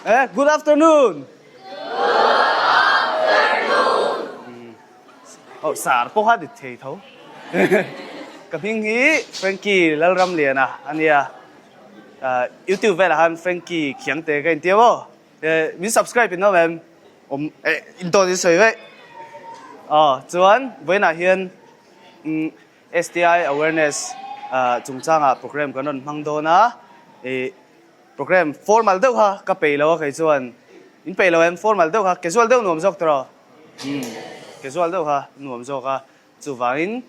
Eh, good afternoon! Good afternoon! Oh, sar pawh kha dik thei tho. Ka hming hi Frankie Lalramliana a nia. YouTube velah khan Frankie Khiangte ka intia maw? Min subscribe in awm em? Awm eh in dawt in sawi vaih. Aw, chuan vawiinah hian STI awareness chungchangah program kan rawn hmang dawn a, ih program formal deuh kha ka peih lo a kei chuan in peih lo em formal deuh kha casual deuh nuam zawk tawh umm casual deuh kha nuam zawk a chuvangin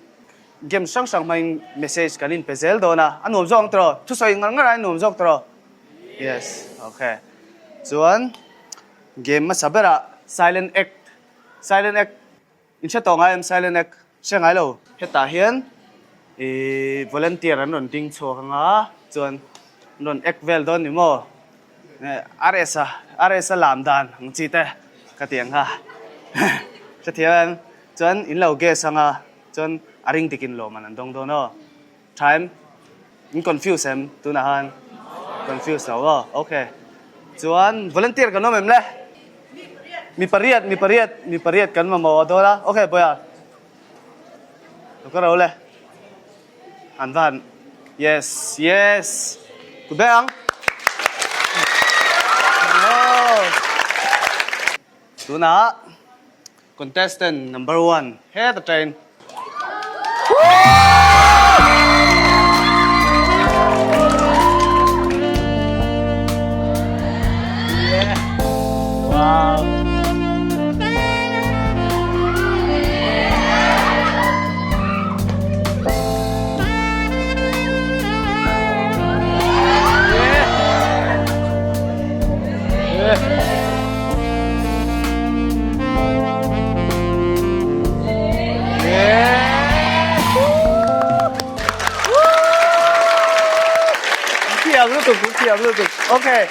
game hrang hrang hmangin message kan inpe zel dawn a a nuam zawk ang tawh thusawi ngar ngar a nuam zawk tawh yes okay chuan game hmasa berah silent act silent act In hre tawh ngai em Silent Act hre ngai lo. Hetah hian ih volunteer an rawn ding chhuak anga chuan an rawn act vel dawn ni maw? RS a RS a lam dan ang chi te ka ti ang kha hrethiam em? Chuan in lo guess anga chuan a ring dikin lawm an an dawng dawn aw. Tha em? In confuse em tunah khan? Confuse lo aw. Ok. Chuan volunteer kan awm em le? Mi pariat, mi pariat, mi pariat kan mamawh a dawn a. Ok Bawiha. Lo ka ro le. An va han Yes, yes. Ku be ang. Tunah Contestant number one heta train. Wow. Thiam lutuk, thiam lutuk. Okay.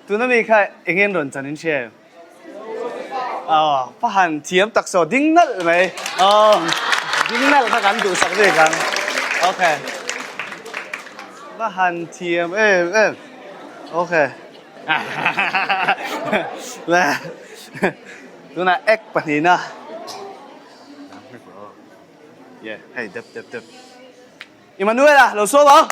Tuna mi kha engin rawn chan in hria em? Aw, pa han thiam tak saw ding nalh mai. Aw, ding nalh kha kan duhsak bik ang. Okay. Va han thiam em em. Okay. Le. Tunah ek pahnihna. Yeah, hei dep dep dep. Emmanuel-a lo sawm ang.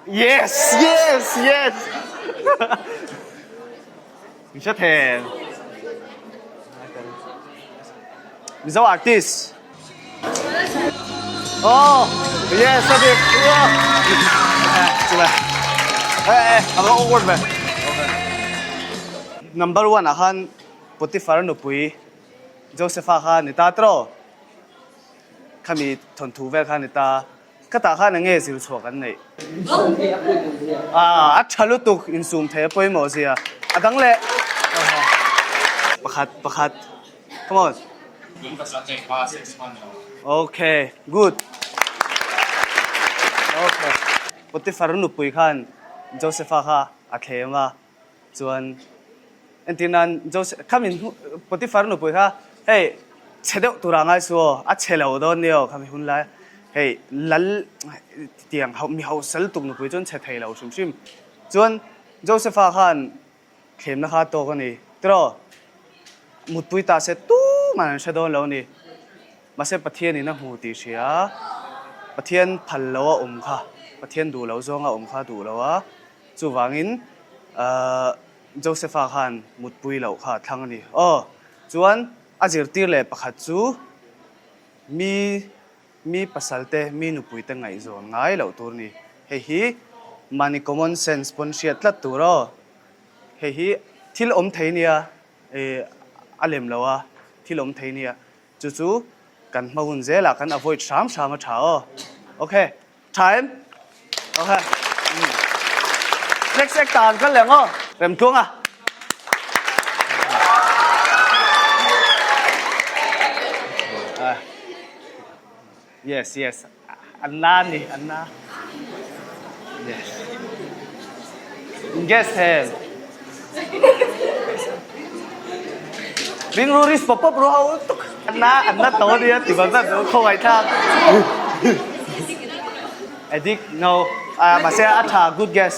Yes! Yes! Yes! Min hre thei. Mizo artist. Oh, yes, a bik. Eh, eh, a va awkward ve. Number one ah khan Potiphar nupui Josepha kha ni ta tiraw? Khami thawnthu vel kha ni ta. Ka tah khan enge zir chhuah kan neih? A tha lutuk insum thei a pawimawh zia. A dang leh. Pakhat, pakhat. Come on. Okay, good. Okay. Potiphar nupui khan Josepha kha a thlem a. Chuan entir nan Joseph khami Potiphar nupui kha hei chhe deuh tura ngai su aw a chhe lo dawn nia aw khami hun lai hei lal tiang mi hausa lutuk nupui chuan chhe thei lo hrim hrim chuan Josepha khan thlemna kha tawk a ni tiraw mutpui ta se tumah an hre dawn lo a ni mahse Pathian in a hmu tih hria Pathian phal lo a awm kha Pathian duh lo zawnga awm kha duh lo a. Chuvangin Josepha khan mutpui loh kha a thlang a ni. Aw, chuan a zirtir leh pakhat chu mi mi pasalte, mi nupuite ngaihzawn ngai loh tur a ni. Hei hi mahni common sense pawn hriat tlat tur aw. Hei hi thil awm thei nia, a lem lo a, thil awm thei nia. Chu chu kan hma hun zelah kan avoid hram hram a tha aw. Ok. Tha em? Ok. Next act tan kal leh ang aw. Remtluang a. Yes, yes. An na ni, an na. Yes. In guess hem. Ring ru ris pop pop ru ho tuk. Anna anna to nia ti ban ban kho ngai thak. Addict no. Ah mahse a tha good guess.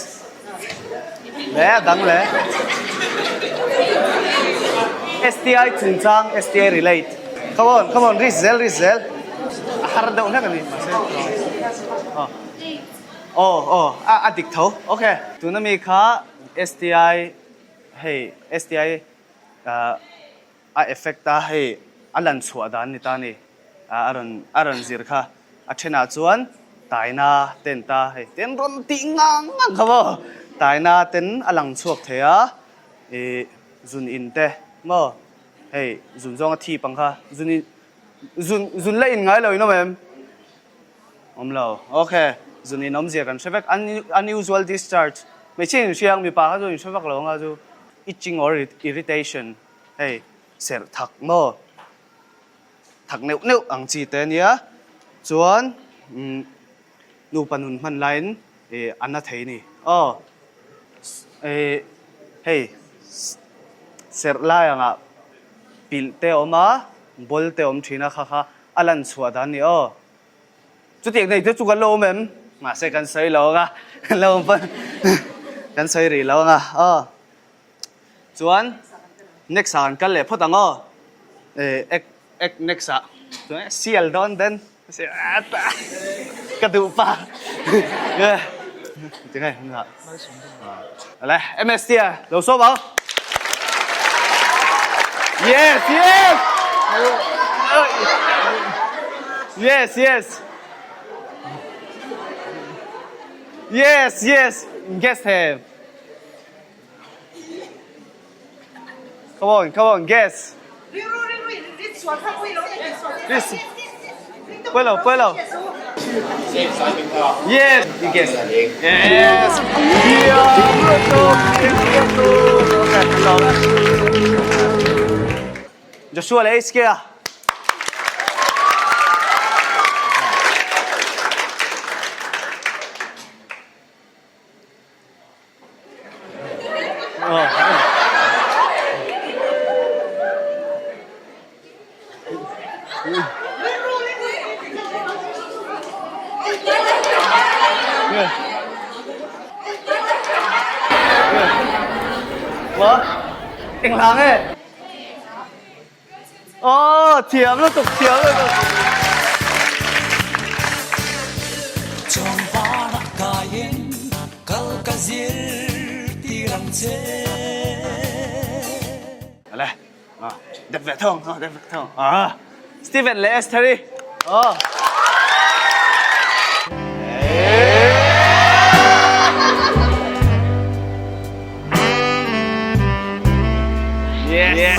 Le a dang le. STI chungchang STI relate. Come on come on risk zel risk zel. A har deuh hlek ani mahse. Oh. Aw aw a a dik tho. Ok. Tuna mi kha STI hei STI ah a effect a hei a lan chhuah dan ni ta ni a rawn a rawn zir kha a thenah chuan taina ten ta hei ten rawn tih ngang ngang kha maw taina ten a lang chhuak thei a ih zun in te maw hei zun zawnga thip ang kha zun in zun zun la in ngai lo in awm em? Awm lo. Ok. Zun in awmzia kan hre vek. Unusual discharge. Hmeichhia in hria ang, mipa kha chu in hre vak lo anga chu itching or irritation hei serh thak maw thak neuh neuh ang chi te ania. Chuan umm nupa nun hman laiin ih a na thei ni. Aw ih hei serh lai angah pilh te a awm a, ball te a awm thin a kha kha A lan chhuah dan ni aw. Chutiang nei te chu kan lo awm em? Mahse kan sawi lo anga, kan lo awm pawn kan sawi rih lo anga aw. Chuan next ah kan kal leh phawt ang aw. Eh ek ek next ah chuan sial dawn den ka duh pa. Tinge Awle MST a lo sawm ang. Yes yes. Yes yes. Yes yes. Guess him. Come on come on guess. This Pui lo pui lo. Yes you guess. Yes. Joshua leh HK a. Englang e? Aw thiam lutuk thiam lutuk. Chawngvarah kaiin kal ka zir tir ang che. Ale, ah, dep ve thong, ah, dep ve thong. Ah, Steven leh Estheri. Oh. Yes. Yeah.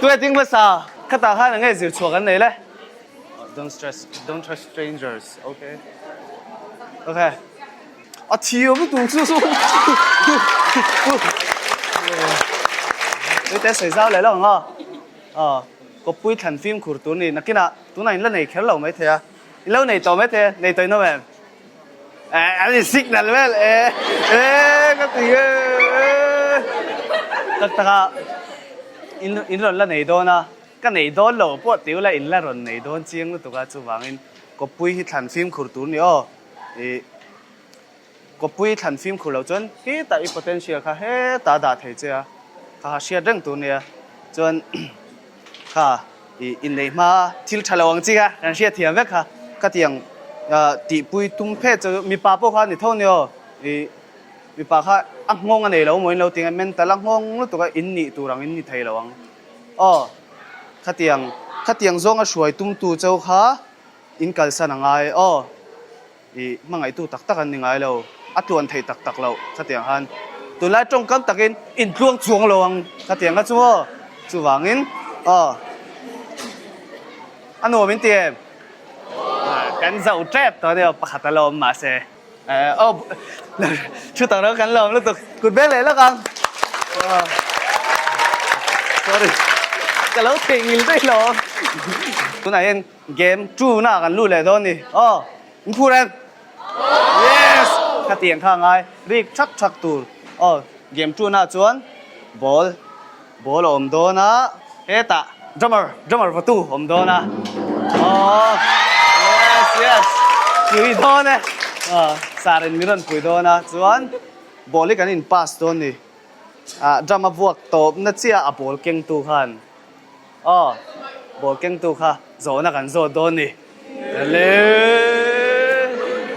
Tue ding hmasa khatah khan enge zir chhuah kan nei le. Don't stress, don't trust strangers, okay? Okay. A thiam lutuk chu chu. Tute sawi zau leh lo ang a. Aw, kawppui thlan fimkhur tur ni. Nakinah tunah in la nei kher lo maithei a. In lo nei tawh maithei a, nei tawh in awm em? Eh, an in signal vel eh, eh, ka ti e, eh. Tak taka in in rawn la nei dawn a, ka nei dawn lo pawh ti ula in la rawn nei dawn chiang lutuk a, chuvangin kawppui hi thlan fimkhur tur ni aw, ih kawppui thlan fimkhur loh chuan hetah i potential kha hetah a dah thei che a, kha ha hriat reng tur nia, chuan Kha i inneih hma thil tha lo ang chi kha kan hriat thiam vek kha. Khatiang tihpui tum phet chu mipa pawh kha a ni tho nia aw. I mipa kha a nghawng a nei lo maw in lo ti nge mental a nghawng lutuk a in nih tur ang in ni thei lo ang. Aw khatiang khatiang zawnga hruai tumtu cheu kha in kalsan a ngai aw. I hmangaihtu tak tak an ni ngai lo, a tluan thei tak tak loh khatiang khan tunlai tawngkam takin in tluang chuang lo ang khatiang kha chu maw. Chuvangin aw a nuam in ti em? Kan zo tep tawh ania pakhat a la awm mahse aw thu tak lo kan la awm lutuk kut beng leh lawk ang sorry ka lo theihnghilh daih lo tunah hian game two na kan lut leh dawn ni aw in phur em? Yes! Khatiang kha a ngai rik thak thak tur aw game two na chuan ball ball a awm dawn a hetah drummer drummer vatu a awm dawn a aw yes yes pui dawn e aw sar in min rawn pui dawn a chuan ball hi kan in pass dawn ni ah drum a vuak tawp na chiah a ball keng tu khan Aw, ball kengtu kha zawhna kan zawt dawn ni. Le,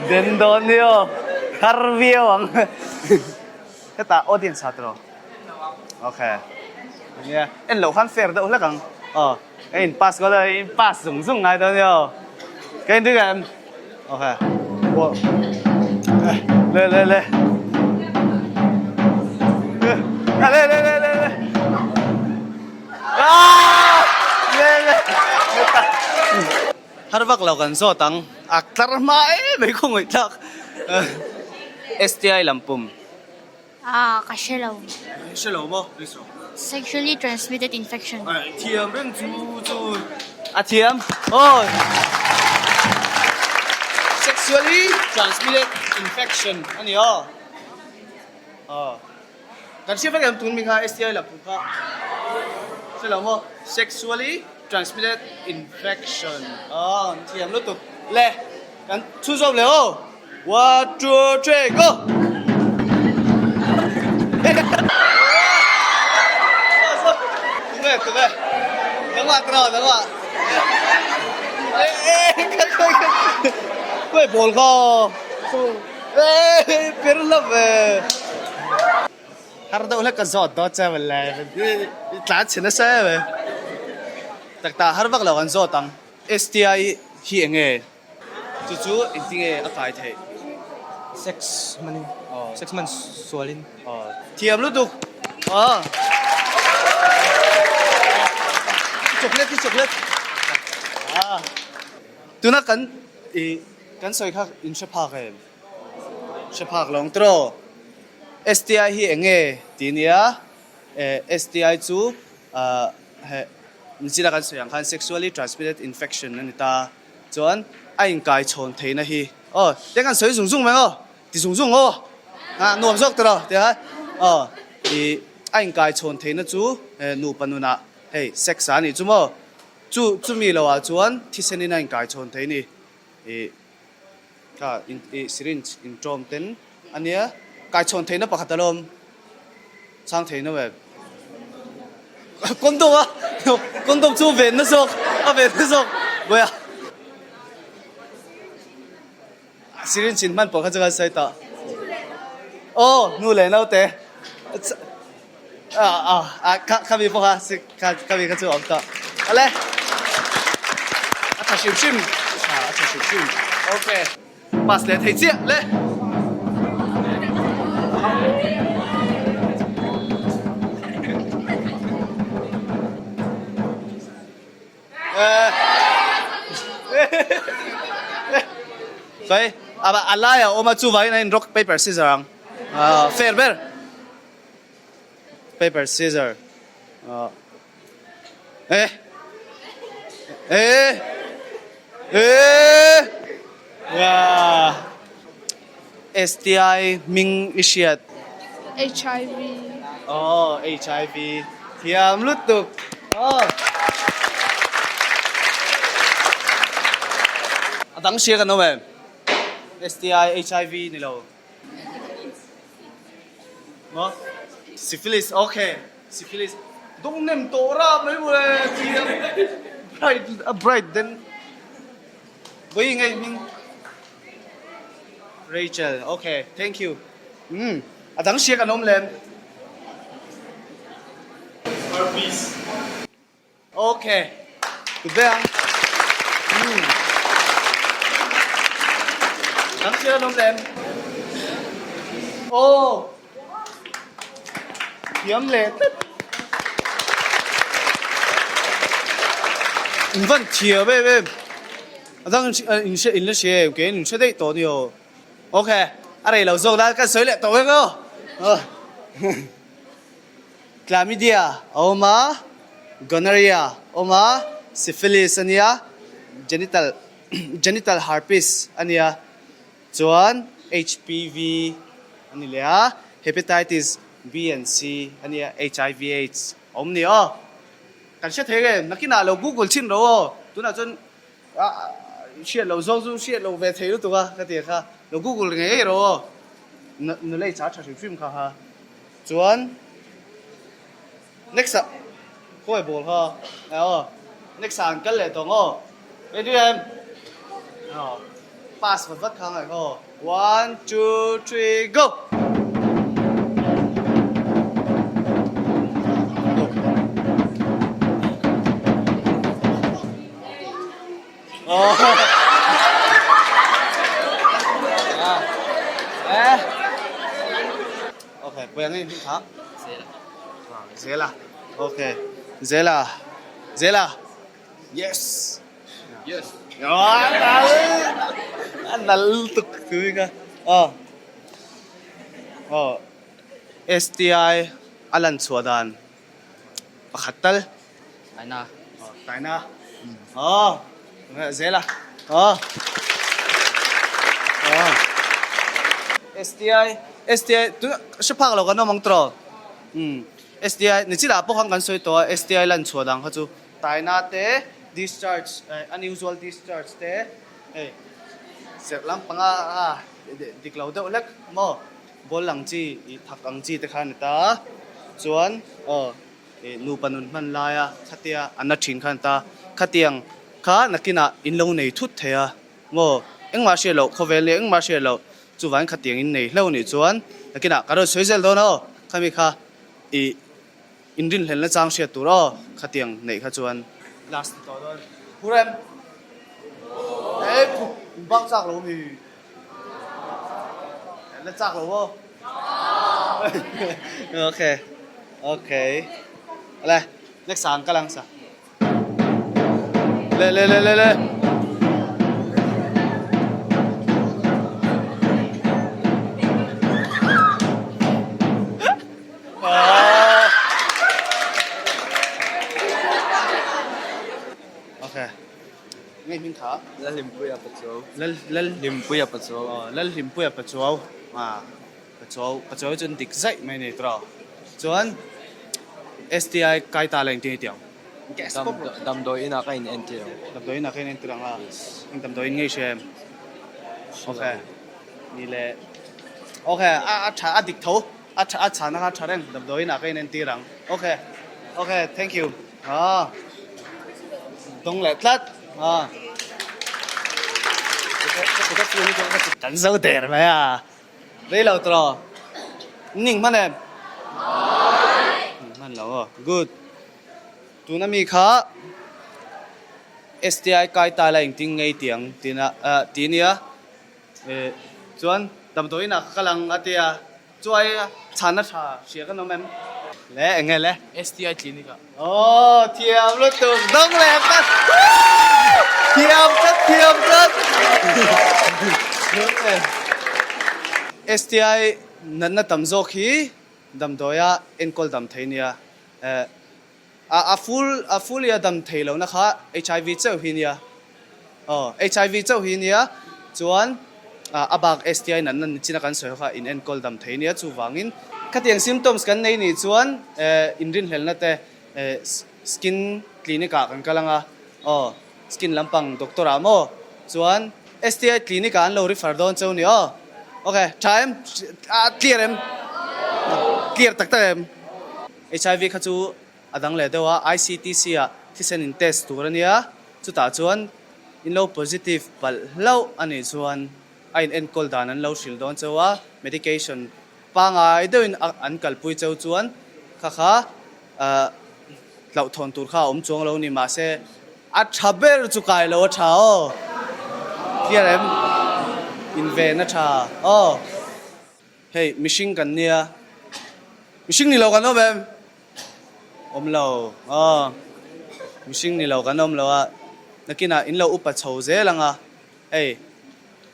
den dawn ni aw, har viau ang. Hetah audience ha tawh. Okay. Nia, en loh khan fair deuh hlek ang. Aw, ka in pass kual a, in pass zung zung ngai dawn ni aw. Ka in ring em? Okay. Ball. Le le le. Le le le le le. Har vak lo kan zawt ang. A tlar hma em mai khaw ngawih thlak. STI lam pum. Ah ka hre lo. Hre lo maw? Sexually transmitted infection. Thiam reng chu chu. A thiam. Aw. Sexually transmitted infection a ni aw. Aw. Kan hriat vek em tun mi kha STI la phu kha hre lo maw sexually transmitted infection aw an thiam lutuk le kan chhunzawm leh aw one two three go tunge tunge nangmah tawh nangmah khawi ball kha Eii per lo ve. Har deuh hlek ka zawt dawn che mawle i tlan chhe nasa em e. Tak tak har vak lo kan zawt ang. STI hi eng nge? Chu chu engtinge a kai theih? Sex man in sex man sual in. Thiam lutuk. Aw. Chocolate hi chocolate. Tuna kan i Kan sawi kha in hre phak em? Hre phak lo ang tiraw? STI hi eng nge tih nia? STI chu he michina kan sawi ang khan sexually transmitted infection a ni ta. Chuan a inkai chhawn theihna hi aw te kan sawi zung zung mai aw ti zung zung aw ah nuam zawk tiraw tia aw ih a inkai chhawn theihna chu nupa nunah hei sex a nih chu maw chu chumi lohah chuan thisenin a inkai chhawn thei a ni. Ih kha in ih syringe in tawm ten a nia kaichhawn theihna pakhat a lawm chhang thei no em condom a condom chu venna zawk a venna zawk vawiah syringe in hman pawh kha chu kan sawi tawh aw nu leh naute ah ah ah kha khami pawh kha kha khami kha chu a awm tawh awle a tha hrim hrim a tha a tha hrim hrim okay pass leh thei chiah le. Sawi a laiah a awm a chuvangin a in rock paper scissor ang fair ber. Paper scissor eh eh eh wah STI hming i hriat HIV oh HIV thiam lutuk oh a dang hria kan awm em STI HIV ni lo. Maw? Syphilis, ok. Syphilis. Dawng nem tawh rap mai maw le. Thiam. Bright, a bright den. Vawi ngei hming. Rachel, ok. Thank you. Umm, a dang hria kan awm lem. Herpes. Ok, tut ve ang. Umm. Dang hria an awm lem. Aw. Thiam leh tlat. In van thiam em em. A dang in hre in la hria em keiin in hre daih tawh a ni aw. Ok, a rei lo zawk nan kan sawi leh tawh vek aw. Chlamydia a awm a, gonorrhea a awm a, syphilis a nia, genital genital herpes a nia, chuan HPV a ni leh a, hepatitis B and C a nia, HIV aids a awm ni aw. Kan hre thei em? Nakinah lo google chhin ro aw. Tunah chuan hriat lo zawng chu hriat lo ve thei lutuk a ka ti kha. Lo google ngei ngei ro aw. Knowledge a tha hrim hrim kha kha. Chuan next ah khawi ball kha aw next ah an kal leh tawh ang aw. Ready em? Aw pass vat vat kha angai kha aw. One two three go! Okay, puia ngei hming kha. Zela. Zela. Okay. Zela. Zela. Yes. Yes. A nal tuk tui ka. Aw. Aw. STI a lan chhuah dan pakhat tal. Taina. Aw, taina. Aw. Zela. Aw. Aw. STI STI tu hre phak lo kan awm ang tawh. Umm. STI nichil ah pawh khan kan sawi tawh a STI lan chhuah dan kha chu taina te discharge eh unusual discharge te hei serh lampanga a dik lo deuh hlek maw ball ang chi ih thak ang chi te kha a ni ta a chuan aw ih nupa nun hman laia khatia a na thin kha a ni ta khatiang kha nakinah in lo nei thut thei a maw engmah hriat loh khawvel nia engmah hriat loh chuvangin khatiang in nei hlauh nih chuan nakinah ka rawn sawi zel dawn aw khami kha ih inrinhlelna chang hriat tur aw khatiang neih kha chuan last ni tawh dawn phur em eh phu in bak chak lo mi la chak lo aw okay okay le next ang ka lang sa Le le le le le. Okay. Ngai hming kha? Lalhlimpuia Pachuau. Lal Lal Hlimpuia Pachuau. Oh, Lalhlimpuia Pachuau. Ah. Pachuau Pachuau chuan dik zaih mai nei tawh. Chuan STI kai ta la engtin nge tih ang? Gas pawp rawh. Damdawi inah ka in entir ang. Damdawi inah ka in entir ang a. Eng damdawi in ngei hre em? Okay. Ni le. Okay, a a tha a dik tho. A tha a chhana kha a tha reng. Damdawi inah ka in entir ang. Okay. Okay, thank you. Ah. Dawng leh tlat. Ah. Kan zo der mai a. Rei lo tawh. Ning hman em? Ning hman lo aw. Good. Tuna mi kha STI kai ta la engtin ngei tiang tina ti nia. Chuan damdawiin ah ka kal ang a tia. Chuai chhanna tha hria kan awm em? Le eng nge le? STI clinic ah. Aw thiam lutuk dawng leh tlat. Thiam tlat thiam tlat. STI natna tam zawk hi damdawia enkawl dam thei nia. A full a full i a dam thei lohna kha HIV chauh hi nia. Aw HIV chauh hi nia chuan a bak STI natna ni chin a kan sawi ho kha in enkawl dam thei nia chuvangin khatiang symptoms kan nei nih chuan inrinhlelna te skin clinic ah kan kal anga aw skin lampang doctor ah maw chuan STI clinic ah an lo refer dawn cheu ni aw ok tha em a clear em clear tak tak em. HIV kha chu a dang leh deuh a, ICTC ah thisen in test tur a nia, chutah chuan in lo positive palh hlauh a nih chuan a in enkawl dan an lo hrilh dawn cheu a, medication pangai deuhin an kalpui cheu chuan kha kha hlauhthawn tur kha a awm chuang lo ni mahse a tha ber chu kai lo a tha aw, clear em? Inven a tha aw. Hei mihring kan nia, mihring ni lo kan awm em? Awm lo, aw mihring ni lo kan awm lo a. Nakinah in lo upa chho zel ang a, hei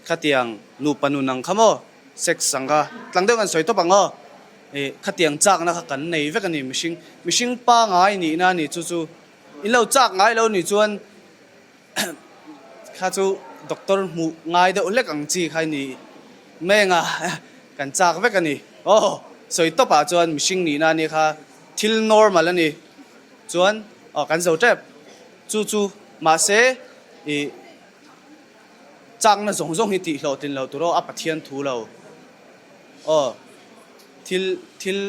khatiang nupa nun ang kha maw sex ang kha tlang deuh kan sawi tawp ang aw. Ih khatiang chakna kha kan nei vek a ni mihring mihring pangai nihna a ni chu chu in lo chak ngai lo nih chuan Kha chu doctor hmuh ngai deuh hlek ang chi kha i ni mai anga kan chak vek a ni. Aw sawi tawp ah chuan mihring nihna a nia kha thil normal a ni chuan aw kan zo tep chu chu mahse ih chakna zawng zawng hi tih hlawhtlin loh tur aw a Pathian thu lo aw thil thil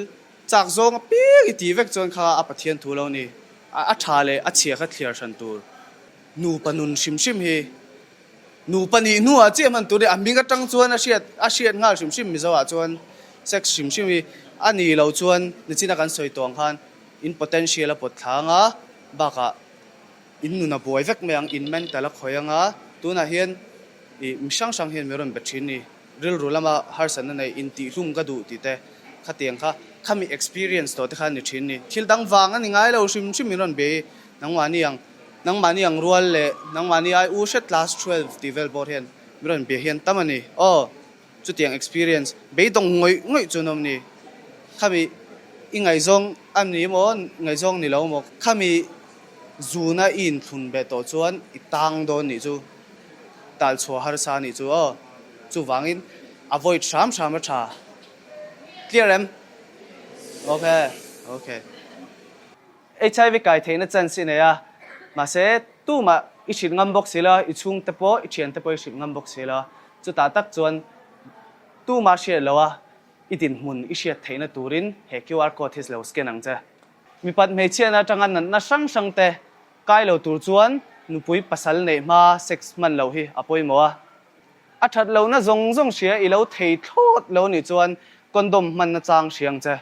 chak zawng apiang i tih vek chuan kha a Pathian thu lo a ni. A tha leh a chhia kha thliar hran tur. Nupa nun hrim hrim hi nupa nih hnuah chiah hman tur hi a hming atang chuan a hriat a hriat nghal hrim hrim Mizo ah chuan sex hrim hrim hi a nih loh chuan nichina kan sawi tawh ang khan in potential a pawt thla anga bakah in nun a buai vek mai ang in mental a khawih anga tunah hian ih mi hrang hrang hian mi rawn be thin ni. Rilru lama harsatna nei intihhlum ka duh tih te khatiang kha khami experience tawh te kha ni thin ni. Thil dang vang a ni ngai lo hrim hrim in rawn be i nangmahni ang nangmahni ang rual leh nangmahni ai u hret class 12 tih vel pawh hian min rawn be hian tam a ni. Aw chutiang experience beidawng ngawih ngawih chu an awm ni. Khami i ngaihzawng a ni maw ngaihzawng ni lo maw khami zuna i inthlun ve tawh chuan i tang dawn nih chu. Tal chhuah harsa a nih chu aw. Chuvangin avoid hram hram a tha. Clear em? Ok, ok. HIV kai theihna chance i nei a, mahse tumah i hrilh ngam bawk si lo, i chhungte pawh, i thiante pawh i hrilh ngam bawk si lo. Chutah tak chuan tumah hriat loh a, i dinhmun i hriat theihna turin he QR code hi lo scan ang che. Mipat hmeichhiatna atanga natna hrang hrang te Kai lo tur chuan nupui pasal neih hma sex hman loh hi a pawimawh a. A that lohna zawng zawng hria i lo thei thlawt lo nih chuan condom hmanna chang hria ang che.